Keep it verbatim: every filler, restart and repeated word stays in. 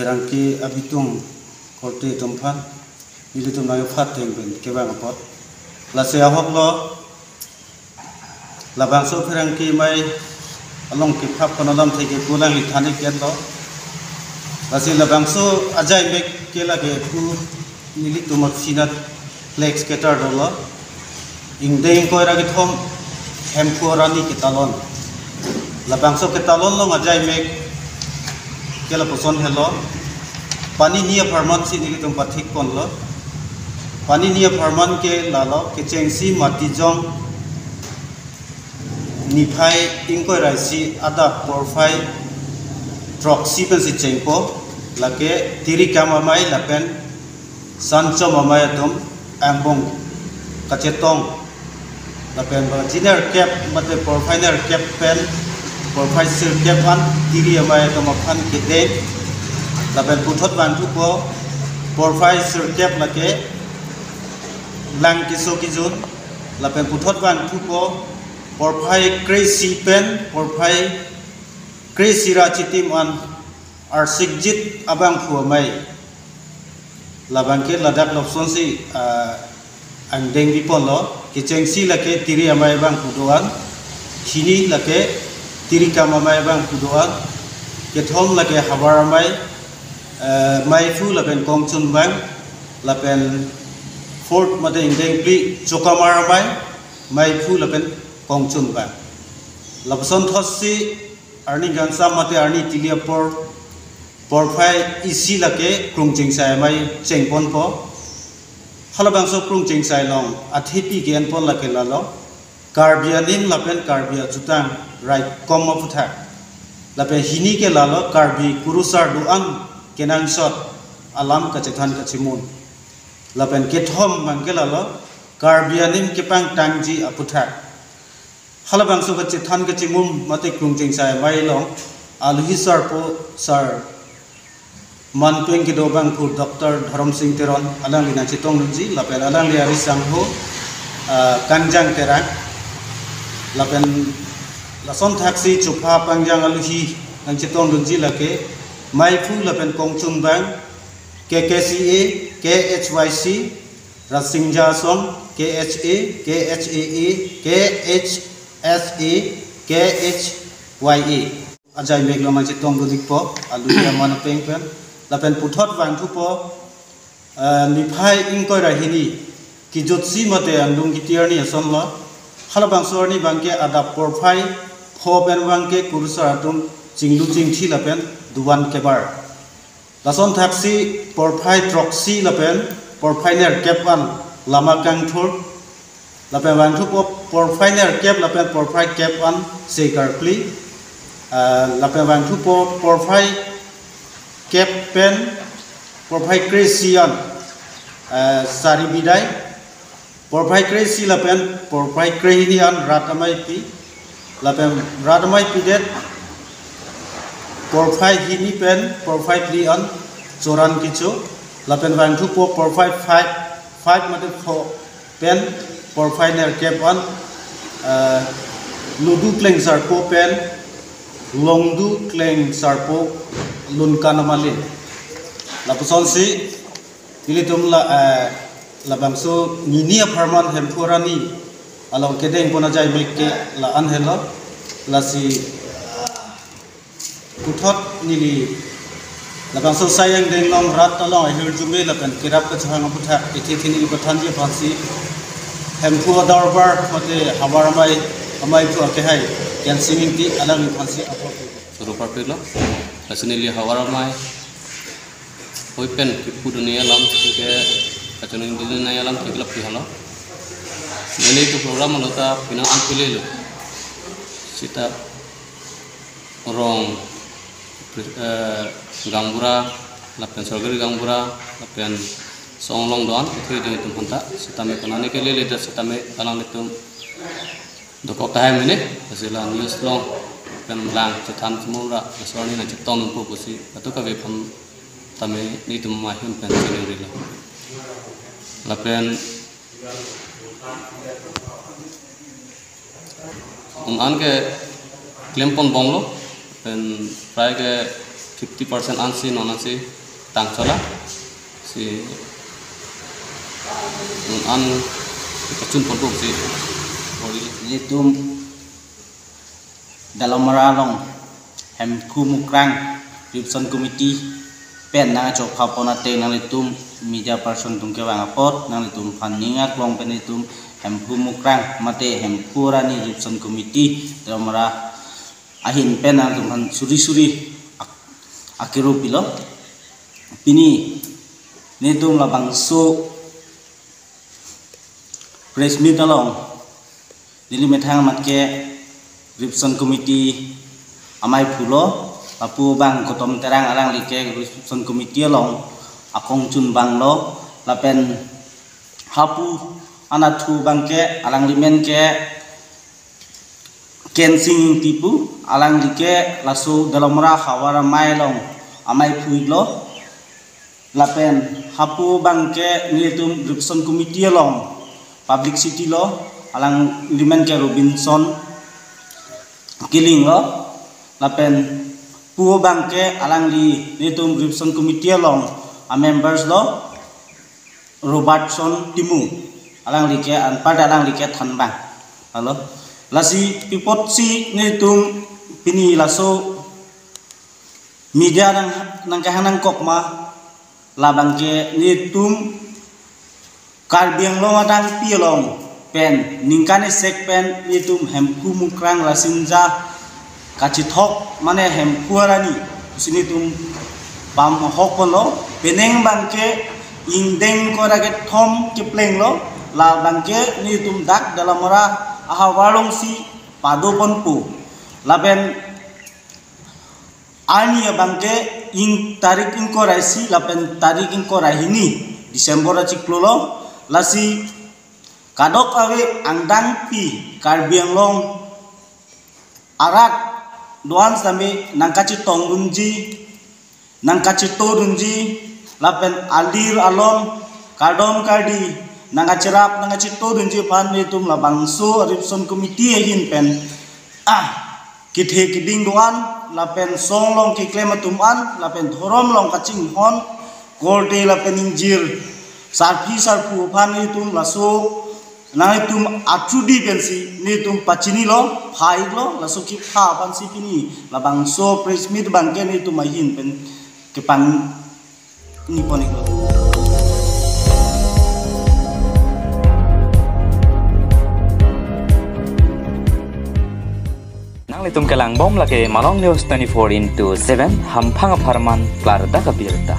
Pherangke abitung korte atum aphan nelitum nangkephan ateng pen kevang apot. Lasi ahok lo, labangso pherangke amei along kephap kono lam theke pu alangli than ik-et lo. Lasi labangso ajai mek ke lake pu nelitum aphi nat flex ketar dolo. Ingdeng ingkoi ra kethom Hemphu arni ketalon. Labangso ketalon along ajai mek ke lapuson helo. Panini apharman si nelitum pathik ponlo. Panini apharman ke lalo, kechengsi Matijong niphai ingkoi ra isi adap porphai throksi pensi chengpo, lake Tirikam amei lapen Sanchom amei atum angbong kachetong, lapen ba jinerkep mate porphai nerkep pen porphai sirkep an Tiri amei atum aphan kedeng, lapen puthot vangthupo porphai sirkep lake Langkeso Kijun, lapen puthot vangthupo porphai kre-isi pen porphai kre-isi ra chitim an arsikjit abangphu amei. Labang ke ladak lapuson si, ah, angdeng biponlo, kechengsi lake Tiri amei abangphu do-an, hini lake Tirikam amei abangphu do-an, kethom lake Havar amei, eh, meiphu lapen kongchun abang, lapen fourth mate ingdeng phli Chokamar amei, meiphu lapen kongchun abang. Lapuson thotsi arni kangsam mate arni tili apor porphai isi lake Krungchengsai amei chengponpo. Halabangso Krungchengsai along athepi ke-enpon lake lalo, Karbi anim lapen Karbi ajutang raikom aphuthak. Lapen hini ke lalo Karbi kurusar do-an kenangsot alam kachethan kachimun. Lapen kethom abang ke lalo Karbi anim kepangtangji aphuthak. Halabangso kachethan kachimum mate Krungchengsai amei along aluhi sarpo sar manpeng kedo abangphu Doctor Dhorom Sing Teron alangli nangchetongdunji, lapen alangli arisangho, ah, Kangjang Terang, lapen lason thaksi chopha pangjang aluhi nangchetongdunji lake meiphu lapen kongchun abang K K C A, K H Y C, Rasinja Asong, K H A, K H A A, K H S A, K H Y A. Ajai mek along nangchetongdun ikpo, aluhi aman apeng pen. Lapen puthot vangthupo, eh, niphai ingkoi ra hini, kijutsi mate andung kiti arni asonlo. Halabangso arni abang ke adap porphai pho pen abang ke kurusar atum chinglu chingthi lapen duvan kebar. Lason thaksi porphai throksi lapen porphai nerkep an lama kangthur. Lapen vangthupo porphai nerkep lapen porphai kep an Sekarpli. Ah, lapen vangthupo porphai kep pen porphai kre-isi an, ah, Sari Bidai. Porphai kre-isi lapen porphai krehini an Rat Ameipi. Lapen Rat Ameipi det porphai hini pen porphai phli an Choran Kicho. Lapen vangthupo porphai five, five mate pho pen porphai nerkep an, eh, Ludu Klengsarpo pen Longdu Klengsarpo Lunkan Amalin. Lapusonsi ilitum la, eh, labangso nini apharman Hemphu arni along kedengpon ajai mek ke la-an helo. Lasi puthot neli labangso sai angdeng along rat along ahirjume lapen kerap kachehang aphuthak ithi thini ipathanji aphansi Hemphu adorbar mate Havar amei, ameiphu akehai Kensing Ingti alangliphansi apor. Suru parpik lo. Lasi neli Havar amei hui pen kipudun alam ke kachiningdun alam ke lapu helo. Nelitum program lo ta penang an pule lo. Sita rong, eh, gaonbura, lapen sorkari gaonbura, lapen song along do-an, itu itu itu phanta, sitame konane ke lele ta sitame alanglitum dokok tahai mene, lasi la news along pen lang chethan semua la, laso arni nangchetongdunpo pusi, atu kave aphan tame nelitum mahim pen chiningrilo. Lapen un-an ke klempon bomlo, pen prai ke Fifty percent ansi non ansi tangchola si non an kachun ponpo si bori. Nelitum Dalamara along Hemphu Mukrang Reception Committee pen nangchopha pon ateng nanglitum media person atum kevang apot nanglitum aphan ning arlong pen nelitum Hemphu Mukrang mate Hemphu Arani Reception Committee Dalamara ahin pen nanglitum aphan suri suri ak-, akero pilo. Pini nelitum labangso press meet along neli methang amat ke Reception Committee amaiphu lo, lapu abang Gautam Terang, alangli ke Reception Committee along akongchunbang lo, lapen hapu anatthu abang ke alangli men ke Kensing Ingti pu, alangli ke laso Dalamara Havar Amei along amaiphu lo. Lapen hapu abang ke nelitum Reception Committee along publicity lo, alangli men ke Robinson Killing lo. Lapen pu abang ke alangli nelitum Reception Committee along a members lo, Robertson Timung, alangli ke anparta alangli ke thanbang. Halo, lasi pi apotsi nelitum pini laso media nang nangkehang nangkok ma, labang ke nelitum Karbi Anglong adangpi along pen ningkan isek pen nelitum Hemphu Mukrang Rasinja kachethok mane Hemphu Arani pusi nelitum pamahok ponlo, penang abang ke ingdeng ingkoi ra kethom kepleng lo, labang ke nelitum dak Dalamara ahavar alongsi pado ponpo. Lapen arni abang ke ing tarik ingkoi ra isi lapen tarik ingkoi ra hini December achiklo lo, lasi kadokave angdangpi Karbi Anglong arat do-an sitame nangkachetongdunji, nangkachetodunji, lapen alir alon, kardom kardi nangkacherap nangkachetodunji aphan nelitum labangso Reception Committee ahin pen ah kethe keding do-an, lapen song along keklem atum an, lapen dhorom along kachinghon korte lapen ingjir sarpi sarpo aphan nelitum laso nanglitum atrudi pensi nelitum pachinilo, pha-iklo, laso kepha aphansi pini labangso press meet abang ke nelitum ahin pen kepangni pon-iklo. Nanglitum kelangbom lake Malong News twenty-four into seven, hamphang apharman klardak abirta.